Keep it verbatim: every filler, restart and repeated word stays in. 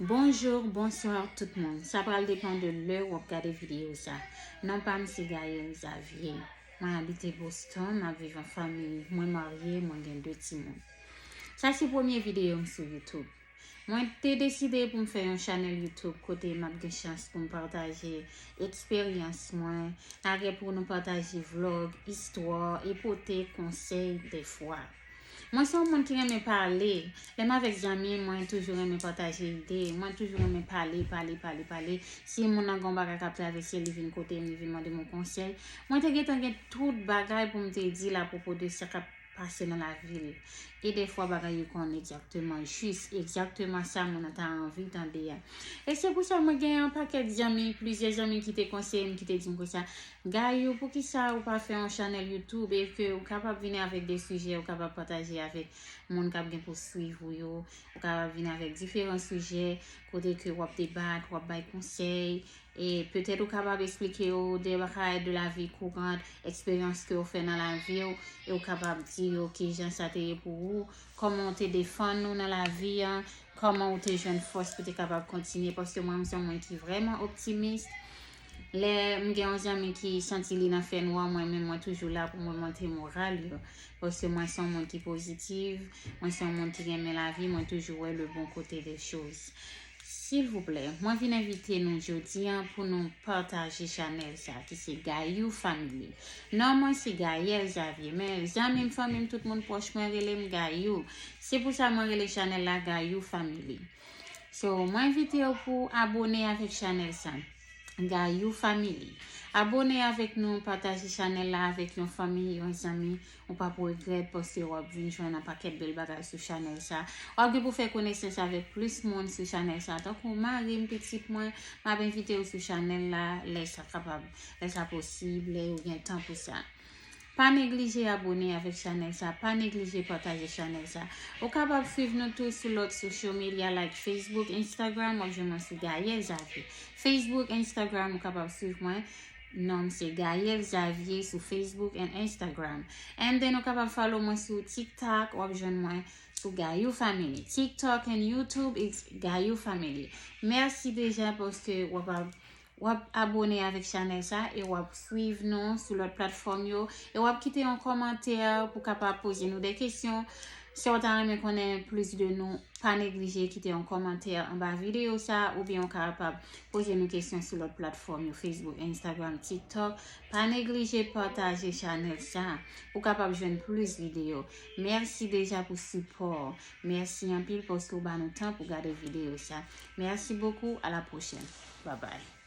Bonjou, bonswa tout moun. Sa pral depann de lè w ap gade videyo sa. Non pa m se Gaëlle Xavier. Mwen abite Boston, m ap viv an fanmi. Mwen marye, mwen gen de timoun. Sa se premye videyo m sou YouTube. Mwen te deside pou m fè yon chanèl YouTube kote m ap gen chans pou m pataje eksperyans mwen, lage pou nou pataje vlòg, istwa e pote konsèy dèfwa. Mwen se yon moun ki renmen pale. Lè m avèk zanmi, mwen toujou renmen pataje ide. Mwen toujou renmen pale, pale, pale, pale. Si moun nan gen yon bagay k ap travèse, li vin kote m, li vin mande m yon konsèy. Mwen te gentan gen tout bagay pou m te di l apwopo de sa k ap pase nan lavi l. E dèfwa bagay yo konn egzakteman jis, egzakteman sa moun nan ta anvi tande a. E se pou sa mwen gen yon pakèt zanmi, plizyè zanmi ki te konseye m, ki te di m konsa, Gayou, poukisa ou pa fè yon chanèl YouTube e ke ou kapab vini avèk de sijè, ou kapab pataje avèk moun k ap gen pou swiv ou yo, ou kapab vini avèk diferan sijè, kote ke w ap debat, w ap bay konsèy, e petèt ou kapab eksplike yo de bagay de lavi kourant, eksperyans ke w fè nan lavi w, e ou kapab di yo kijan sa te ye pou ou, kòman w te defann ou nan lavi an, kòman w te jwenn fòs pou te kapab kontinye, paske mwen, m se yon moun ki vrèman optimis. Lè m gen yon zanmi ki santi li nan fènwa, mwen menm, mwen toujou la pou mwen monte moral yo, paske mwen se yon moun ki pozitiv, mwen se yon moun ki renmen lavi, mwen toujou wè le bon côté des choses. Silvouplè, mwen vin envite nou jodi an pou nou pataje chanèl sa ki se Gayou Family. Non mwen se Gaëlle Xavier, men zanmi m, fanmi m, tout moun pwòch mwen rele m Gayou. Se pou sa mwen rele chanèl la Gayou Family. So, mwen envite w pou abone avèk chanèl sa. Gayou Family. Abone avèk nou, pataje chanèl la avèk yon fanmi, yon zanmi. Ou p ap regrèt paske w ap vin jwenn yon pakèt bèl bagay sou chanèl sa. W ap gen pou fè konesans avèk plis moun sou chanèl sa. Tankou mari m, pitit mwen, m ap envite w sou chanèl la, lè sa kapab, lè sa posib, lè yo gen tan pou sa. Pa neglije abone avèk chanèl sa, pa neglije pataje chanèl sa. Ou kapab swiv nou tou sou lòt social media like Facebook, Instagram, w ap jwenn mwen sou Gaëlle Xavier. Facebook, Instagram, ou kapab swiv mwen. Non m se Gaëlle Xavier sou Facebook and Instagram. And then ou kapab follow mwen sou TikTok, w ap jwenn mwen sou Gayou Family. TikTok and YouTube is Gayou Family. Mèsi deja paske w ap, w ap abone avèk chanèl sa e w ap swiv nou sou lòt platfòm yo e w ap kite yon kòmantè pou kapab poze nou de kesyon. Si w ta renmen konnen plis de nou, pa neglije kite yon kòmantè anba videyo sa, oubyen ou kapab poze nou kesyon sou lòt platfòm yo, Facebook, Instagram, TikTok. Pa neglije pataje chanèl sa pou kapab jwenn plis videyo. Mèsi deja pou sipò. Mèsi anpil paske w ba nou tan pou gade videyo sa. Merci beaucoup, à la prochaine. Bye bye.